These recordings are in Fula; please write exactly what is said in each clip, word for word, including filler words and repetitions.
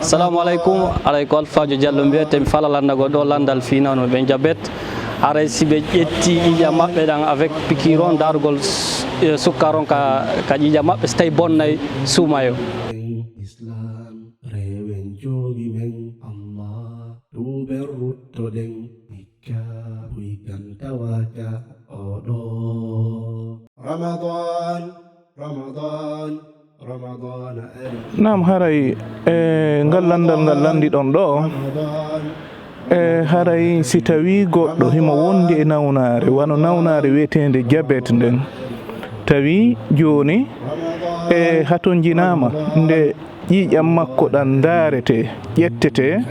Assalamu alaikum. Alaikum, Alfajo Jallo mbiyete, mi fala landago ɗo landal finano ɓe jabet. Haray si ɓe ƴetti ƴiiƴam maɓɓe ɗan avec piqûre on, darugol s-, eh, sukkar on ka, ka ƴiiƴam maɓɓe, si tawi bonnay suumaye o. Islam, rewen joomi men Allah, tuuben ruttoɗen, hikka buy kan tawaaka oɗo. Ramadan, Ramadan, Ramadan ari. Naam, haray, e, ngal landal ngal landiɗon ɗo, Ramadan. E, haray si tawi goɗɗo himo wondi e nawnaare, wano nawnaare wi'eteende jabet nden, tawi jooni, e, hatonjinaama nde ƴiiƴam makko ɗan ndaarete, ƴettete,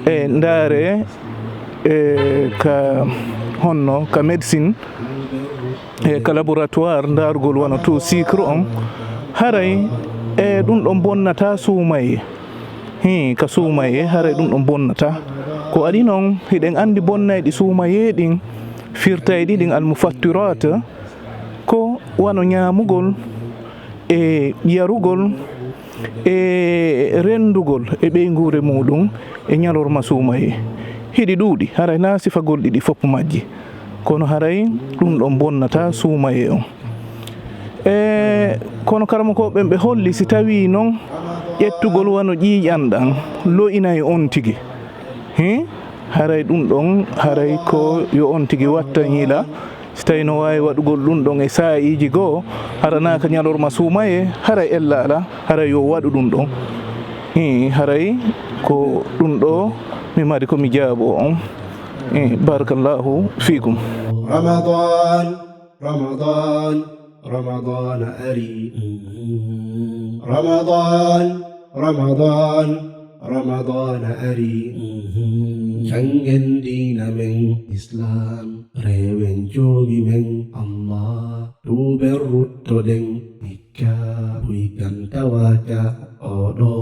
e, ndaare, e, ka honno, ka médecine, e, ka laboratoire, ndaarugol wano taux sucre on, haray, e, ɗun ɗon bonnata suumaye. Hii, ka suumaye, haray ɗun ɗon bonnata. Ko waɗi non, hiɗen andi bonnayɗi suumaye ɗin, firtayɗi ɗin almufattirat, ko wano ñaamugol, e yarugol, e renndugol e ɓeynguure muuɗum e ñalorma suumaye. Hiɗi ɗuuɗi, haray naa sifagol ɗiɗi fof majji. Kono haray ɗun ɗon bonnata suumaye on. E kono karamokooɓe ɓen ɓe holli si tawii non ƴettugol wano ƴiiƴan ɗan lo'inay on tigi. Hin? Haray ɗun ɗon, haray ko yo on tigi watta ñiila. Si tawii no waawi waɗugol ɗun ɗon e saa'iiji goo, hara naa ka ñalorma suumaye, haray ella alaa, haray yo waɗu ɗun ɗon. Hii, haray ko ɗun ɗoo mi mari ko mi jaaboo on. Hii, barakallahu fiikum. Ramadan, Ramadan, Ramadan ari. Ramadan, Ramadan, Ramadan ari. Janngen diina men Islam, rewen joomi men Allah, tuuben ruttoɗen, hikka buy kan tawaaka oɗo.